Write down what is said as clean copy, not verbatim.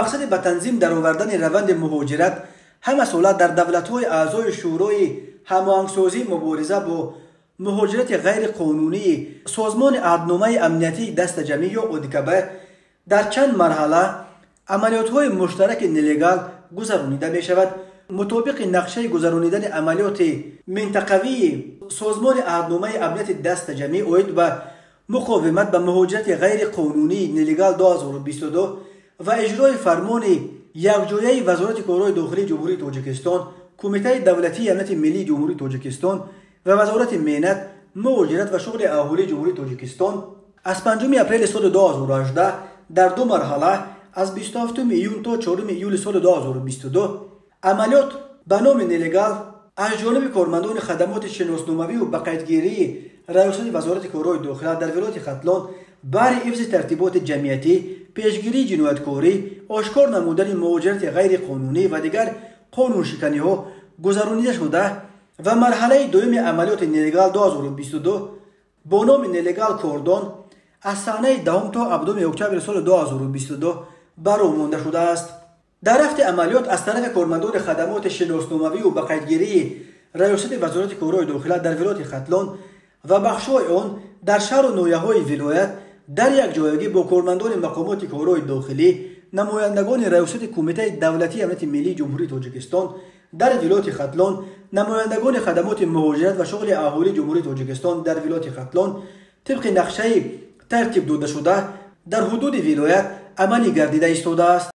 Мақсади ба танзим даровардани раванди муҳоҷират ҳамасола дар давлатҳои аъзои Шӯрои ҳамоҳангсозии мубориза бо муҳоҷирати ғайриқонунии Созмони аҳдномаи амниятии дастаҷамъӣ ё ОДКБ дар чанд марҳала амалиётҳои муштараки нелегал гузаронида мешавад. Мутобиқи нақшаи гузаронидани амалиёти минтақавии Созмони аҳдномаи амнияти дастаҷамъӣ оид ба муқовимат ба муҳоҷирати ғайриқонунии нелегал 2022 ва иҷрои фармони якҷояи Вазорати корҳои дохилии Ҷумҳурии Тоҷикистон, Кумитаи давлатии амнияти миллии Ҷумҳурии Тоҷикистон ва Вазорати меҳнат, муҳоҷират ва шуғли аҳолии Ҷумҳурии Тоҷикистон аз 5 апрели соли 2018 дар ду марҳала аз 27 июн то 4 июли соли 2022 амалиёт ба номи нелегал аз ҷониби кормандони хадамоти шиносномавию ба қайдгирии Раёсати Вазорати корҳои дохила дар вилояти Хатлон баҳри ҳифзи тартиботи ҷамъиятӣ, пешгирии ҷинояткорӣ, ошкор намудани муҳоҷирати ғайриқонунӣ ва дигар қонуншиканиҳо гузаронида шуда ва марҳалаи дуюми амалиёти нелегал 2022 бо номи нелегал кордон аз санаи 10 то 7 октябри соли 2022 бароҳ монда шудааст. Дар рафти амалиёт аз тарафи кормандони хадамоти шиносномавию ба қайдгирии Раёсати Вазорати корҳои дохила дар вилояти Хатлон ва бахшҳои он дар шаҳру ноҳияҳои вилоят дар якҷоягӣ бо кормандони мақомоти корҳои дохилӣ, намояндагони Раёсати Кумитаи давлатии амнияти миллии Ҷумҳурии Тоҷикистон дар вилояти Хатлон, намояндагони хадамоти муҳоҷират ва шуғли аҳолии Ҷумҳурии Тоҷикистон дар вилояти Хатлон тибқи нақшаи тартиб додашуда дар ҳудуди вилоят амалӣ гардида истодааст.